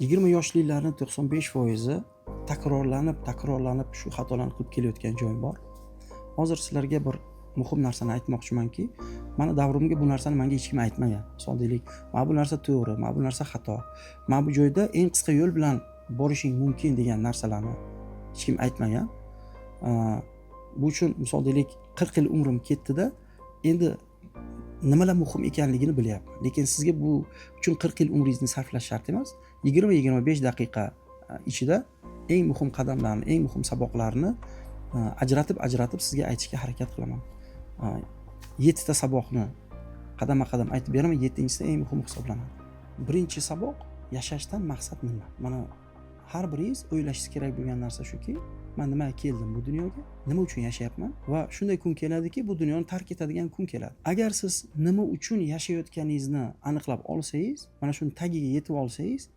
20 yoshlilarni 95% takrorlanib takrorlanib shu xatolarni qilib kelayotgan joyim bor. Hozir sizlarga bir muhim narsani aytmoqchimanki, mani davrimga bu narsani menga hech kim aytmagan. Misol deylik, mana bu narsa to'g'ri, mana bu narsa xato, mana bu joyda eng qisqa yo'l bilan borishing mumkin degan narsalarni hech kim aytmagan. Bu uchun, misol deylik, 40 yil umrim ketdida, endi nimalar muhim ekanligini bilyapman. Lekin sizga bu uchun 40 yil umringizni sarflash shart emas. 20-25 daqiqa ichida eng muhim qadamlarni, eng muhim saboqlarni ajratib ajratib sizga aytishga harakat qilaman. Yettita saboqni qadamma qadam aytib beraman, yettinchisi eng muhimi hisoblanadi. Birinchi saboq: yashashdan maqsad nima? Mana, har biringiz o'ylashingiz kerak bo'lgan narsa shuki, man nimaga keldim bu dunyoga, nima uchun yashayapman? Va shunday kun keladiki, bu dunyoni tark etadigan kun keladi. Agar siz nima uchun yashayotganingizni aniqlab olsangiz, mana shuni tagiga yetib olsangiz,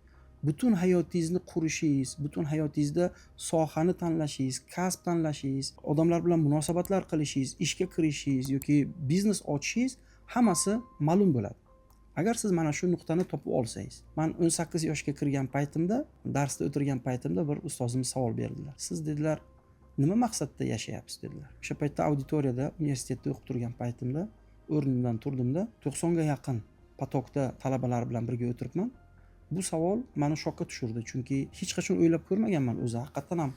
butun hayotingizni qurishingiz, butun hayotingizda sohani tanlashingiz, kasb tanlashingiz, odamlar bilan munosabatlar qilishingiz, ishga kirishingiz yoki biznes ochishingiz, hammasi ma'lum bo'ladi, agar siz mana shu nuqtani topib olsangiz. Man 18 yoshga kirgan paytimda, darsda o'tirgan paytimda bir ustozimiz savol berdilar. "Siz, – dedilar, – nima maqsadda yashayapsiz?" dedilar. O'sha paytda auditoriyada, universitetda o'qib turgan paytimda o'rnimdan turdimda, 90ga yaqin поток da talabalar bilan birga o'tiribman. Bu savol mani shokka tushirdi, chunki hech qachon o'ylab ko'rmaganman o'zi, haqiqatdan ham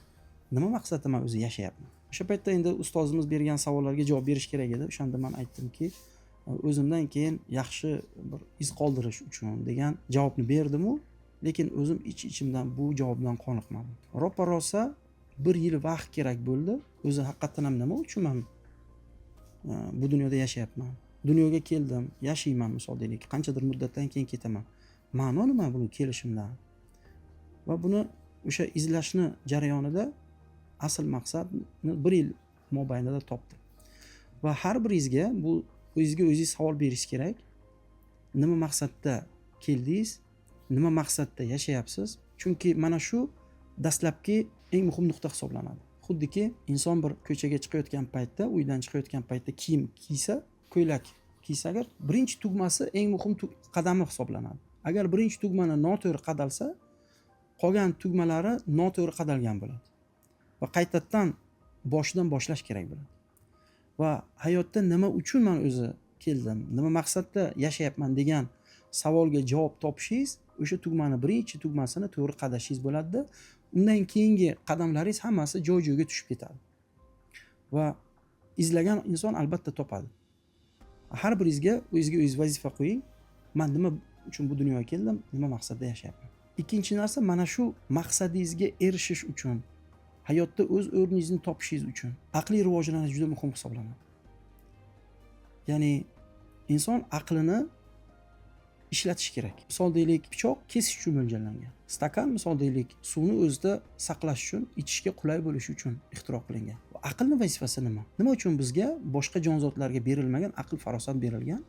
nima maqsadda man o'zi yashayapman. O'sha paytda endi ustozimiz bergan savollarga javob berish kerak edi. O'shanda man aytdimki, o'zimdan keyin yaxshi bir iz qoldirish uchun degan javobni berdimu, lekin o'zim ich ichimdan bu javobdan qoniqmadim. Roppa rosa bir yil vaqt kerak bo'ldi. O'zi haqiqatdan ham nima uchun man bu dunyoda yashayapman, dunyoga keldim, yashayman, misol deylik, qanchadir muddatdan keyin ketaman, ma'no nima buni kelishimdan? Va buni o'sha izlashni jarayonida asl maqsadni bir yil mobaynida topdim. Va har biringizga bu o'zingizga o'zingiz savol berish kerak: nima maqsadda keldingiz, nima maqsadda yashayapsiz? Chunki mana shu dastlabki eng muhim nuqta hisoblanadi. Xuddiki inson bir ko'chaga chiqayotgan paytda, uydan chiqayotgan paytda kiyim kiysa, ko'ylak kiysa agar, birinchi tugmasi eng muhim qadami hisoblanadi. Agar birinchi tugmani noto'g'ri qadalsa, qolgan tugmalari noto'g'ri qadalgan bo'ladi va qaytadan boshidan boshlash kerak bo'ladi. Va hayotda nima uchun man o'zi keldim, nima maqsadda yashayapman degan savolga javob topishingiz o'sha tugmani, birinchi tugmasini to'g'ri qadashingiz bo'ladida, undan keyingi qadamlaringiz hammasi joy joyiga tushib ketadi. Va izlagan inson albatta topadi. Har biringizga o'zingizga o'zingiz vazifa qo'ying: man nima uchun bu dunyoga keldim, nima maqsadda yashayapman? Ikkinchi narsa, mana shu maqsadingizga erishish uchun, hayotda o'z o'rningizni topishingiz uchun aqliy rivojlanish juda muhim hisoblanadi. Ya'ni inson aqlini ishlatish kerak. Misol deylik, pichoq kesish uchun mo'ljallangan, stakan, misol deylik, suvni o'zida saqlash uchun, ichishga qulay bo'lishi uchun ixtiro qilingan. Aqlni vazifasi nima? Nima uchun bizga boshqa jonzotlarga berilmagan aql farosat berilgan?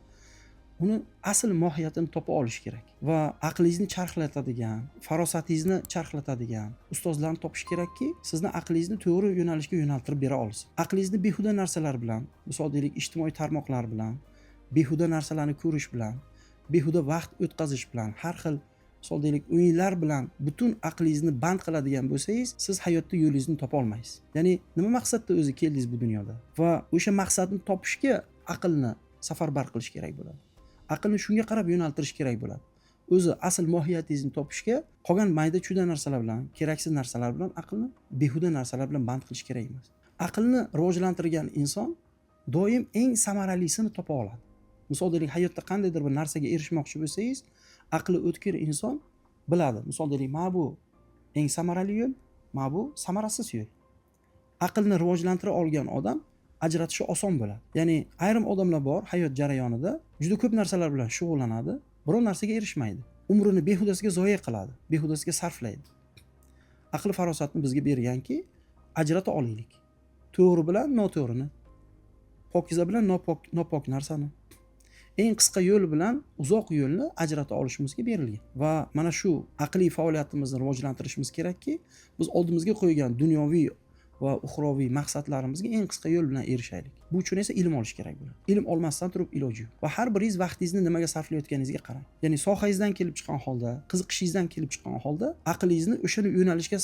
Uni asl mohiyatini topa olish kerak va aqlingizni charxlatadigan, farosatingizni charxlatadigan ustozlarni topish kerakki, sizni aqlingizni to'g'ri yo'nalishga yo'naltirib bera olsin. Aqlingizni behuda narsalar bilan, misol deylik, ijtimoiy tarmoqlar bilan, behuda narsalarni ko'rish bilan, behuda vaqt o'tkazish bilan, har xil, misol deylik, o'yinlar bilan butun aqlingizni band qiladigan bo'lsangiz, siz hayotda yo'lingizni topa olmaysiz. Ya'ni nima maqsadda o'zi keldingiz bu dunyoda va o'sha maqsadni topishga aqlni safarbar qilish kerak bo'ladi, aqlni shunga qarab yo'naltirish kerak bo'ladi. O'zi asl mohiyatingizni topishga qolgan mayda chuyda narsalar bilan, keraksiz narsalar bilan, aqlni behuda narsalar bilan band qilish kerak emas. Aqlni rivojlantirgan inson doim eng samaralisini topa oladi. Misol deylik, hayotda qandaydir bir narsaga erishmoqchi bo'lsangiz, aqli o'tkir inson biladi, misol deylik, mana bu eng samarali yo'l, mana bu samarasiz yo'l. Aqlni rivojlantira olgan odam ajratishi oson bo'ladi. Ya'ni ayrim odamlar bor, hayot jarayonida juda ko'p narsalar bilan shug'ullanadi, biror narsaga erishmaydi, umrini behudasiga zoya qiladi, behudasiga sarflaydi. Aql farosatni bizga berganki, ajrata olaylik to'g'ri bilan noto'g'rini, pokiza bilan nopok narsani, eng qisqa yo'l bilan uzoq yo'lni ajrata olishimizga berilgan. Va mana shu aqliy faoliyatimizni rivojlantirishimiz kerakki, biz oldimizga qo'ygan dunyoviy va va uxroviy maqsadlarimizga eng qisqa yo'l bilan erishaylik. Bu uchun esa ilm olish kerak bo'ladi. Ilm olmasdan turib iloji yo'q. Va har biringiz vaqtingizni nimaga sarflayotganingizga qarang. Ya'ni sohangizdan kelib chiqqan holda, qiziqishingizdan kelib chiqqan holda aqlingizni o'sha yo'nalishga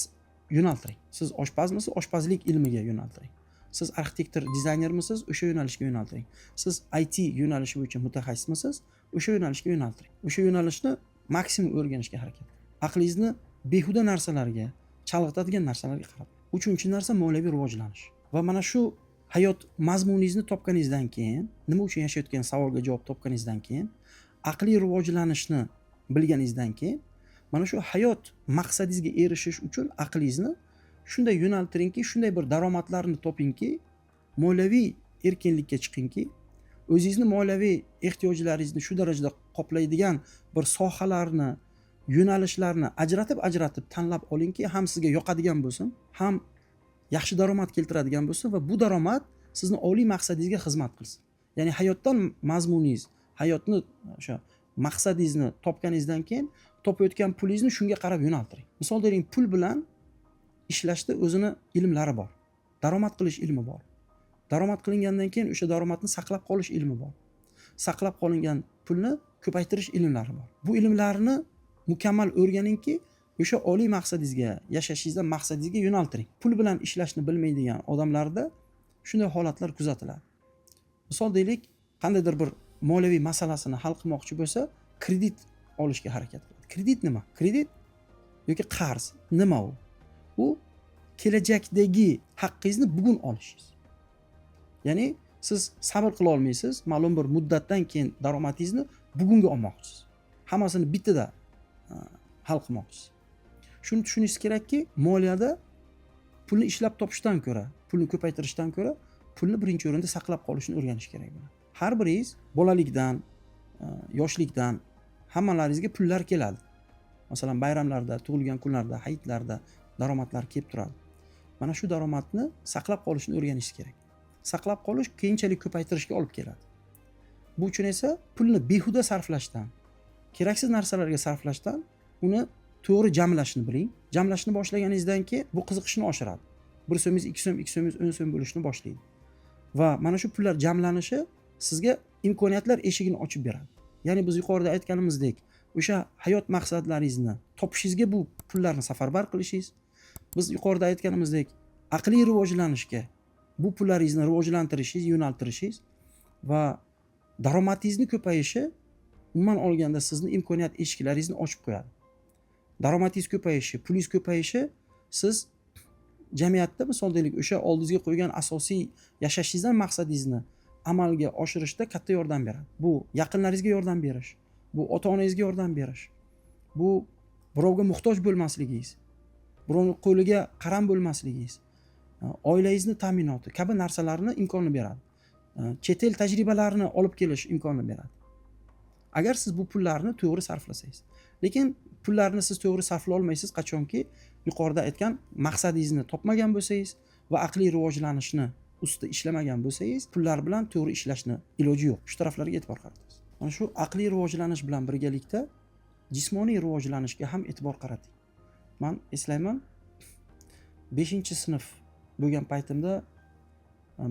yo'naltiring. Siz oshpazmisiz, oshpazlik ilmiga yo'naltiring. Siz arxitektor, dizaynermisiz, o'sha yo'nalishga yo'naltiring. Siz IT yo'nalishi bo'yicha mutaxassismisiz, o'sha yo'nalishga yo'naltiring. O'sha yo'nalishni maksimum o'rganishga harakat qiling. Aqlingizni behuda narsalarga, chalg'itadigan narsalarga qarab. Uchinchi narsa moliyaviy rivojlanish. Va mana shu hayot mazmuningizni topganingizdan keyin, nima uchun yashayotgan savolga javob topganingizdan keyin, aqliy rivojlanishni bilganingizdan keyin, mana shu hayot maqsadingizga erishish uchun aqlingizni shunday yo'naltiringki, shunday bir daromadlarni topingki, moliyaviy erkinlikka chiqingki, o'zingizni moliyaviy ehtiyojlaringizni shu darajada qoplaydigan bir sohalarni, yo'nalishlarni ajratib ajratib tanlab olingki, ham sizga yoqadigan bo'lsin, ham yaxshi daromad keltiradigan bo'lsin va bu daromad sizni oliy maqsadingizga xizmat qilsin. Ya'ni hayotdan mazmuningiz, hayotni o'sha maqsadingizni topganingizdan keyin topayotgan pulingizni shunga qarab yo'naltiring. Misol deylik, pul bilan ishlashda o'zini ilmlari bor. Daromad qilish ilmi bor. Daromad qilingandan keyin o'sha daromadni saqlab qolish ilmi bor. Saqlab qolingan pulni ko'paytirish ilmlari bor. Bu ilmlarni mukammal o'rganingki, o'sha oliy maqsadingizga, yashashingizda maqsadingizga yo'naltiring. Pul bilan ishlashni bilmaydigan odamlarda shunday holatlar kuzatiladi. Misol deylik, qandaydir bir moliyaviy masalasini hal qilmoqchi bo'lsa, kredit olishga harakat qiladi. Kredit nima? Kredit yoki qarz nima u? U kelajakdagi haqqingizni bugun olishingiz. Ya'ni siz sabr qila olmaysiz, ma'lum bir muddatdan keyin daromadingizni bugunga olmoqchisiz. Hammasini bittada hal qilmoqchisiz. Shuni tushunishingiz kerakki, moliyada pulni ishlab topishdan ko'ra, pulni ko'paytirishdan ko'ra pulni birinchi o'rinda saqlab qolishni o'rganish kerak bo'ladi. Har biringiz bolalikdan, yoshlikdan hammalaringizga pullar keladi. Masalan, bayramlarda, tug'ilgan kunlarda, hayitlarda daromadlar kelib turadi. Mana shu daromadni saqlab qolishni o'rganishingiz kerak. Saqlab qolish keyinchalik ko'paytirishga olib keladi. Bu uchun esa pulni behuda sarflashdan, keraksiz narsalarga sarflashdan uni to'g'ri jamlashni biling. Jamlashni boshlaganingizdan keyin bu qiziqishni oshiradi. 1 so'mingiz 2 so'm, 2 so'mingiz 10 so'm bo'lishni boshlaydi. Va mana shu pullar jamlanishi sizga imkoniyatlar eshigini ochib beradi. Ya'ni biz yuqorida aytganimizdek, o'sha hayot maqsadlaringizni topishingizga bu pullarni safarbar qilishingiz, biz yuqorida aytganimizdek, aqliy rivojlanishga bu pullaringizni rivojlantirishingiz, yo'naltirishingiz va daromadingizni ko'payishi umuman olganda sizni imkoniyat eshiklaringizni ochib qo'yadi. Daromadingiz ko'payishi, pulingiz ko'payishi siz jamiyatda, misol deylik, o'sha oldingizga qo'ygan asosiy yashashingizdan maqsadingizni amalga oshirishda katta yordam beradi. Bu yaqinlaringizga yordam berish, bu ota-onangizga yordam berish, bu birovga muhtoj bo'lmasligingiz, birovning qo'liga qaram bo'lmasligingiz, oilangizni ta'minoti kabi narsalarni imkonini beradi. Chet el tajribalarini olib kelish imkonini beradi. Agar siz bu pullarni to'g'ri sarflasangiz. Lekin pullarni siz to'g'ri sarflay olmaysiz, qachonki yuqorida aytgan maqsadingizni topmagan bo'lsangiz va aqliy rivojlanishni ustida ishlamagan bo'lsangiz, pullar bilan to'g'ri ishlashni iloji yo'q. Shu taraflarga e'tibor qaratamiz. Mana shu aqliy rivojlanish bilan birgalikda jismoniy rivojlanishga ham e'tibor qarating. Men eslayman, 5-sinf bo'lgan paytimda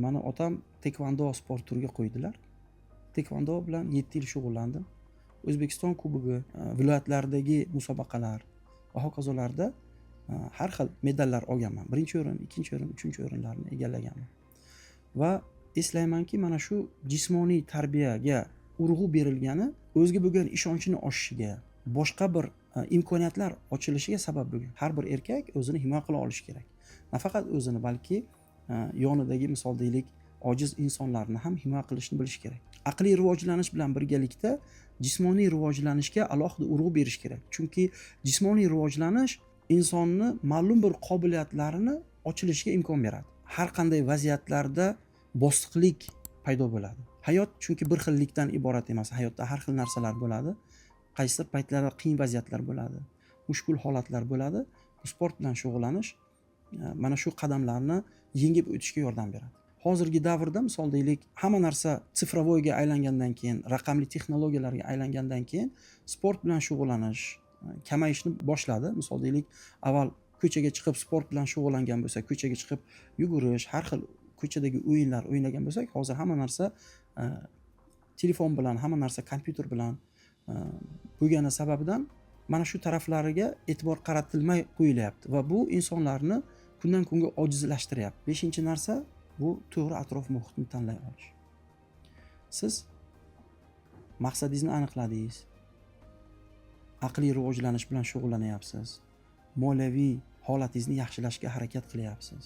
mani otam taekvondo sport turiga qo'ydilar. Taekvondo bilan 7 yil shug'ullandim. O'zbekiston kubogi, viloyatlardagi musobaqalar va hokazolarda har xil medallar olganman. 1-o'rin, 2-o'rin, 3-o'rinlarni egallaganman. Va eslaymanki, mana shu jismoniy tarbiyaga urg'u berilgani o'ziga bo'lgan ishonchini oshishiga, boshqa bir imkoniyatlar ochilishiga sabab bo'lgan. Har bir erkak o'zini himoya qila olishi kerak. Nafaqat o'zini, balki yonidagi, misol deylik, ojiz insonlarni ham himoya qilishni bilish kerak. Aqliy rivojlanish bilan birgalikda jismoniy rivojlanishga alohida urg'u berish kerak. Chunki jismoniy rivojlanish insonni ma'lum bir qobiliyatlarini ochilishiga imkon beradi. Har qanday vaziyatlarda bosiqlik paydo bo'ladi. Hayot chunki bir xillikdan iborat emas. Hayotda har xil narsalar bo'ladi. Qaysidir paytlarda qiyin vaziyatlar bo'ladi, mushkul holatlar bo'ladi. Bu sport bilan shug'ullanish mana shu qadamlarni yengib o'tishga yordam beradi. Hozirgi davrda, misol deylik, hamma narsa цифровой ga aylangandan keyin, raqamli texnologiyalarga aylangandan keyin sport bilan shug'ullanish kamayishni boshladi. Misol deylik, avval Ko'chaga chiqib sport bilan shug'ullangan bo'lsak, ko'chaga chiqib yugurish, har xil ko'chadagi o'yinlar o'ynagan bo'lsak, hozir hamma narsa telefon bilan, hamma narsa kompyuter bilan bo'lgani sababidan mana shu taraflariga e'tibor qaratilmay qo'yilyapti va bu insonlarni kundan kunga ojizlashtiryapti. Beshinchi narsa bu to'g'ri atrof muhitni tanlay olish. Siz maqsadingizni aniqladingiz, aqliy rivojlanish bilan shug'ullanyapsiz, moliyaviy holatingizni yaxshilashga harakat qilyapsiz.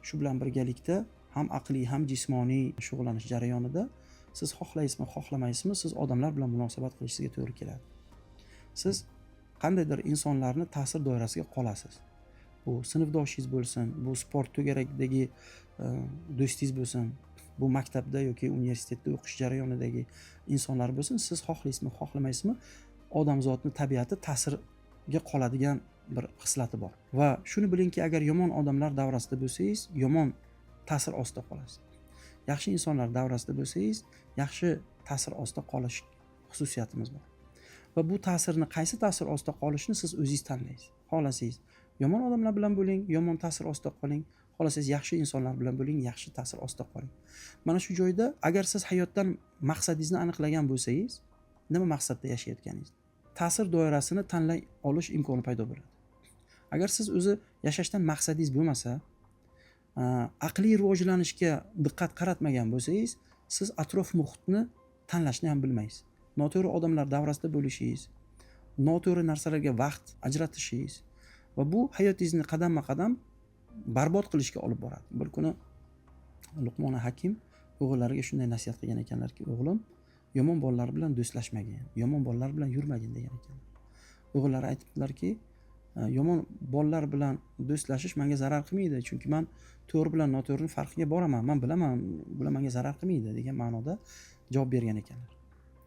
Shu bilan birgalikda ham aqliy, ham jismoniy shug'ullanish jarayonida siz xohlaysizmi, xohlamaysizmi, siz odamlar bilan munosabat qilishingizga to'g'ri keladi. Siz qandaydir insonlarni ta'sir doirasiga qolasiz. Bu sinfdoshingiz bo'lsin, bu sport to'garagidagi do'stingiz bo'lsin, bu maktabda yoki universitetda o'qish jarayonidagi insonlar bo'lsin, siz xohlaysizmi, xohlamaysizmi, odamzodni tabiati ta'sirga qoladigan bir xislati bor. Va shuni bilingki, agar yomon odamlar davrasida bo'lsangiz, yomon ta'sir ostida qolasiz. Yaxshi insonlar davrasida bo'lsangiz, yaxshi ta'sir ostida qolish xususiyatimiz bor. Va bu ta'sirni, qaysi ta'sir ostida qolishni siz o'zingiz tanlaysiz. Xohlasangiz yomon odamlar bilan bo'ling, yomon ta'sir ostida qoling. Xohlasangiz yaxshi insonlar bilan bo'ling, yaxshi ta'sir ostida qoling. Mana shu joyda agar siz hayotdan maqsadingizni aniqlagan bo'lsangiz, nima maqsadda yashayotganingizni, ta'sir doirasini tanlay olish imkoni paydo bo'ladi. Agar siz o'zi yashashdan maqsadingiz bo'lmasa, aqliy rivojlanishga diqqat qaratmagan bo'lsangiz, siz atrof muhitni tanlashni ham bilmaysiz. Noto'g'ri odamlar davrasida bo'lishingiz, noto'g'ri narsalarga vaqt ajratishingiz va bu hayotingizni qadamma-qadam barbod qilishga olib boradi. Bir kuni Luqmon Hakim o'g'illariga shunday nasihat qilgan ekanlarki, o'g'lim, yomon bolalar bilan do'stlashmagin, yomon bolalar bilan yurmagin degan ekanlar. O'g'illari aytibdilarki, yomon bolalar bilan do'stlashish menga zarar qilmaydi, chunki men to'g'ri bilan noto'g'rining farqiga boraman, men bilaman, bular menga zarar qilmaydi degan ma'noda javob bergan ekanlar.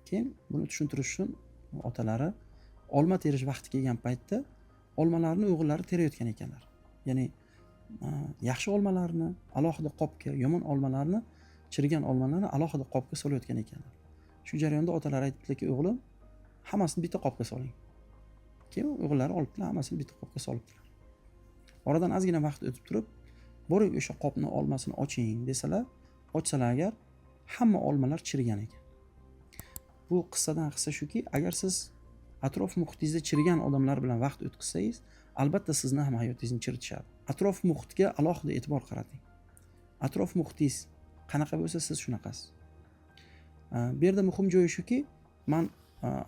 Keyin buni tushuntirish uchun otalari olma terish vaqti kelgan paytda olmalarni o'g'illari terayotgan ekanlar. Ya'ni yaxshi olmalarni alohida qopga, yomon olmalarni, chirigan olmalarni alohida qopga solayotgan ekanlar. Shu jarayonda otalari aytibdilarki, o'g'lim, hammasini bitta qopga soling. Keyin o'g'illari olibdilar, hammasini bitta qopga solibdilar. Oradan ozgina vaqt o'tib turib, boring o'sha qopni olmasini oching desalar, ochsalar agar hamma olmalar chirigan ekan. Bu qissadan qissa shuki, agar siz atrof muhitingizda chirigan odamlar bilan vaqt o'tkazsangiz, albatta sizni ham hayotingizni chiritishadi. Atrof muhitga alohida e'tibor qarating. Atrof muhitingiz qanaqa bo'lsa, siz shunaqasiz. Bu yerda muhim joyi shuki, men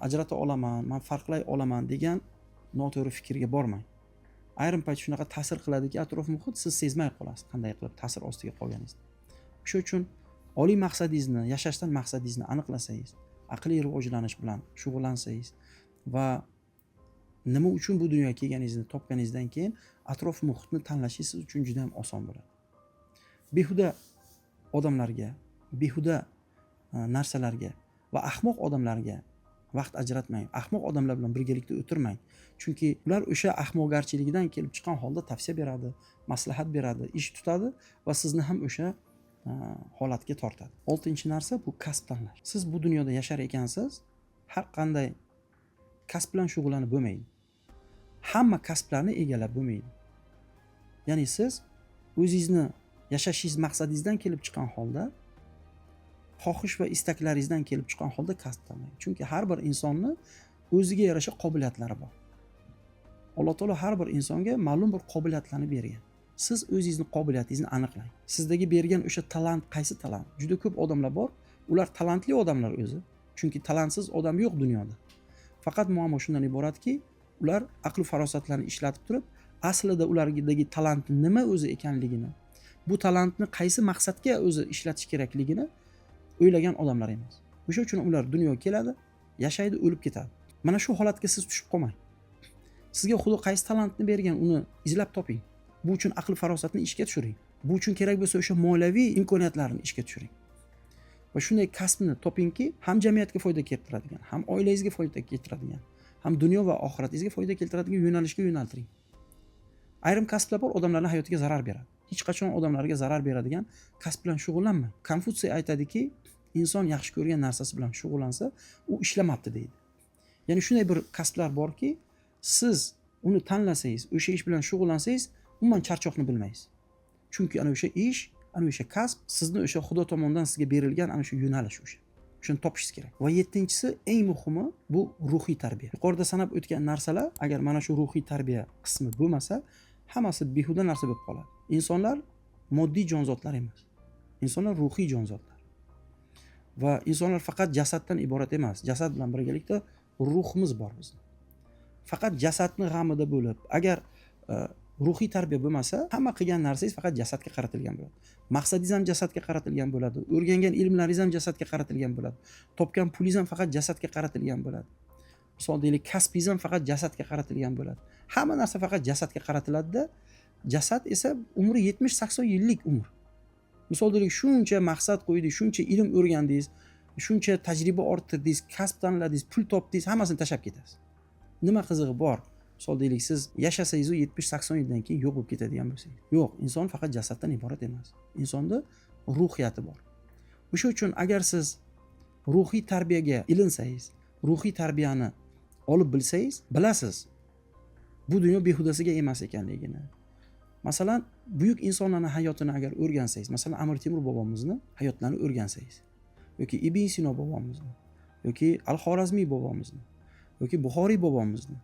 ajrata olaman, men farqlay olaman degan noto'g'ri fikrga bormang. Ayrim payt shunaqa ta'sir qiladiki, atrof muhit, siz sezmay qolasiz qanday qilib ta'sir ostiga qolganingizni. O'sha uchun oliy maqsadingizni, yashashdan maqsadingizni aniqlasangiz, aqliy rivojlanish bilan shug'ullansangiz va nima uchun bu dunyoga kelganingizni topganingizdan keyin atrof muhitni tanlashingiz siz uchun juda ham oson bo'ladi. Behuda odamlarga, behuda narsalarga va ahmoq odamlarga vaqt ajratmang. Ahmoq odamlar bilan birgalikda o'tirmang. Chunki ular o'sha ahmoqgarchiligidan kelib chiqqan holda tavsiya beradi, maslahat beradi, ish tutadi va sizni ham o'sha holatga tortadi. Oltinchi narsa bu kasb tanlash. Siz bu dunyoda yashar ekansiz, har qanday kasb bilan shug'ullanib bo'lmaydi. Hamma kasblarni egallab bo'lmaydi. Ya'ni siz o'zingizni yashashingiz maqsadingizdan kelib chiqqan holda, xohish va istaklaringizdan kelib chiqqan holda kasb tanlang. Chunki har bir insonni o'ziga yarasha qobiliyatlari bor. Alloh taolo har bir insonga ma'lum bir qobiliyatlarni bergan. Siz o'zingizni qobiliyatingizni aniqlang. Sizdagi bergan o'sha talant qaysi talant? Juda ko'p odamlar bor, ular talantli odamlar o'zi. Chunki talantsiz odam yo'q dunyoda. Faqat muammo shundan iboratki, ular aql farosatlarini ishlatib turib, aslida ulardagi talant nima o'zi ekanligini, bu talantni qaysi maqsadga o'zi ishlatish kerakligini o'ylagan odamlar emas. O'sha uchun ular dunyoga keladi, yashaydi, o'lib ketadi. Mana shu holatga siz tushib qolmang. Sizga Xudo qaysi talantni bergan, uni izlab toping. Bu uchun aql farosatni ishga tushiring. Bu uchun kerak bo'lsa o'sha moliyaviy imkoniyatlarni ishga tushiring. Va shunday kasbni topingki, ham jamiyatga foyda keltiradigan, ham oilangizga foyda keltiradigan, ham dunyo va oxiratingizga foyda keltiradigan yo'nalishga yo'naltiring. Ayrim kasblar bor, odamlarning hayotiga zarar beradi. Hech qachon odamlarga zarar beradigan kasb bilan shug'ullanmang. Konfutsiy aytadiki, inson yaxshi ko'rgan narsasi bilan shug'ullansa, u ishlamabdi deydi. Ya'ni shunday bir kasblar borki, siz uni tanlasangiz, o'sha ish bilan shug'ullansangiz, umuman charchoqni bilmaysiz. Chunki ana o'sha ish, ana o'sha kasb sizni o'sha Xudo tomonidan sizga berilgan ana shu yo'nalish o'sha. Shuni topishingiz kerak. Va yettinchisi, eng muhimi, bu ruhiy tarbiya. Yuqorida sanab o'tgan narsalar, agar mana shu ruhiy tarbiya qismi bo'lmasa, hammasi behuda narsa bo'lib qoladi. Insonlar moddiy jonzotlar emas. Insonlar ruhiy jonzotlar. Va insonlar faqat jasaddan iborat emas. Jasad bilan birgalikda ruhimiz bor bizni. Faqat jasadni g'amida bo'lib, agar ruhiy tarbiya bo'lmasa, hamma qilgan narsangiz faqat jasadga qaratilgan bo'ladi. Maqsadingiz ham jasadga qaratilgan bo'ladi. O'rgangan ilmlaringiz ham jasadga qaratilgan bo'ladi. Topgan pulingiz ham faqat jasadga qaratilgan bo'ladi. Misol deylik, kasbingiz ham faqat jasadga qaratilgan bo'ladi. Hamma narsa faqat jasadga qaratiladida, jasad esa umri 70-80 yillik umr. Misol deylik, shuncha maqsad qo'ydingiz, shuncha ilm o'rgandingiz, shuncha tajriba orttirdingiz, kasb tanladingiz, pul topdingiz, hammasini tashlab ketasiz. Nima qizig'i bor? Misol deylik, siz yashasangiz 70-80 yildan keyin yo'q bo'lib ketadigan bo'lsangiz. Yo'q, inson faqat jasaddan iborat emas. Insonda ruhiyati bor. O'sha uchun agar siz ruhiy tarbiyaga ilinsangiz, ruhiy tarbiyani olib bilsangiz, bilasiz bu dunyo behudasiga emas ekanligini. Masalan, buyuk insonlarning hayotini agar o'rgansangiz, masalan, Amir Temur bobomizni hayotlarini o'rgansangiz, yoki Ibn Sino bobomizni, yoki Al-Xorazmiy bobomizni, yoki Buxoriy bobomizni,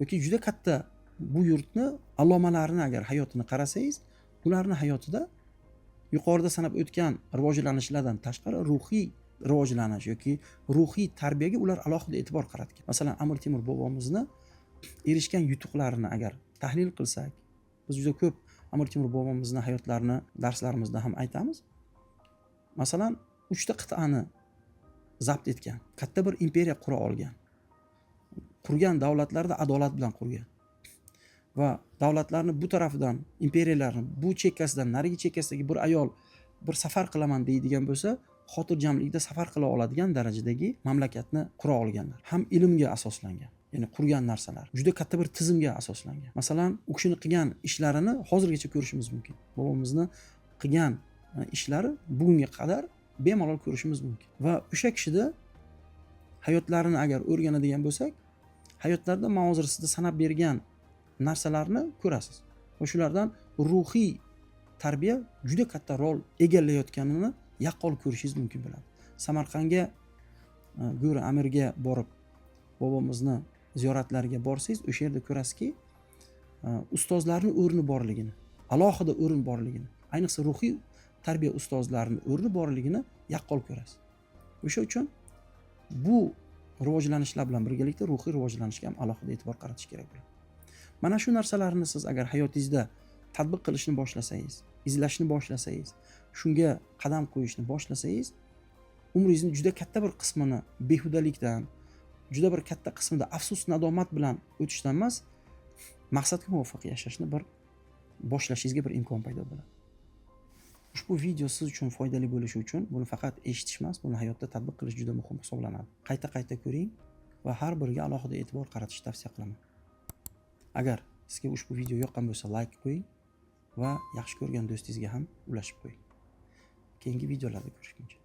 yoki juda katta bu yurtni allomalarini agar hayotini qarasangiz, ularning hayotida yuqorida sanab o'tgan rivojlanishlardan tashqari ruhiy rivojlanish yoki ruhiy tarbiyaga ular alohida e'tibor qaratgan. Masalan, Amir Temur bobomizni erishgan yutuqlarini agar tahlil qilsak, biz juda ko'p Amir Temur bobomizni hayotlarini darslarimizda ham aytamiz. Masalan, 3 ta qit'ani zabt etgan, katta bir imperiya qura olgan. Qurgan davlatlarda adolat bilan qurgan. Va davlatlarni bu tarafidan, imperiyalarni bu chekkasidan narigi chekkasidagi bir ayol bir safar qilaman deydigan bo'lsa, xotirjamlikda safar qila oladigan darajadagi mamlakatni qura olganlar. Ham ilmga asoslangan, ya'ni qurgan narsalar juda katta bir tizimga asoslangan. Masalan, u kishini qilgan ishlarini hozirgacha ko'rishimiz mumkin. Bobomizni qilgan ishlari bugunga qadar bemalol ko'rishimiz mumkin. Va o'sha kishida hayotlarini agar o'rganadigan bo'lsak, hayotlarida man hozir sizga sanab bergan narsalarni ko'rasiz. Va shulardan ruhiy tarbiya juda katta rol egallayotganini yaqqol ko'rishingiz mumkin bo'ladi. Samarqandga, Go'ri Amirga borib bobomizni ziyoratlariga borsangiz, o'sha yerda ko'rasizki, ustozlarning o'rni borligini, alohida o'rin borligini, ayniqsa ruhiy tarbiya ustozlarining o'rni borligini yaqqol ko'rasiz. O'sha uchun bu rivojlanishlar bilan birgalikda ruhiy rivojlanishga ham alohida e'tibor qaratish kerak bo'ladi. Mana shu narsalarni siz agar hayotingizda tatbiq qilishni boshlasangiz, izlashni boshlasangiz, shunga qadam qo'yishni boshlasangiz, umringizni juda katta bir qismini behudalikdan, juda bir katta qismida afsus nadomat bilan o'tishdan emas, maqsadga muvofiq yashashni bir boshlashingizga bir imkon paydo bo'ladi. Ushbu video siz uchun foydali bo'lishi uchun buni faqat eshitish emas, buni hayotda tatbiq qilish juda muhim hisoblanadi. Qayta-qayta ko'ring va har biriga alohida e'tibor qaratishni tavsiya qilaman. Agar sizga ushbu video yoqqan bo'lsa, like qo'ying va yaxshi ko'rgan do'stingizga ham ulashib qo'ying. Keyingi videolarda ko'rishguncha.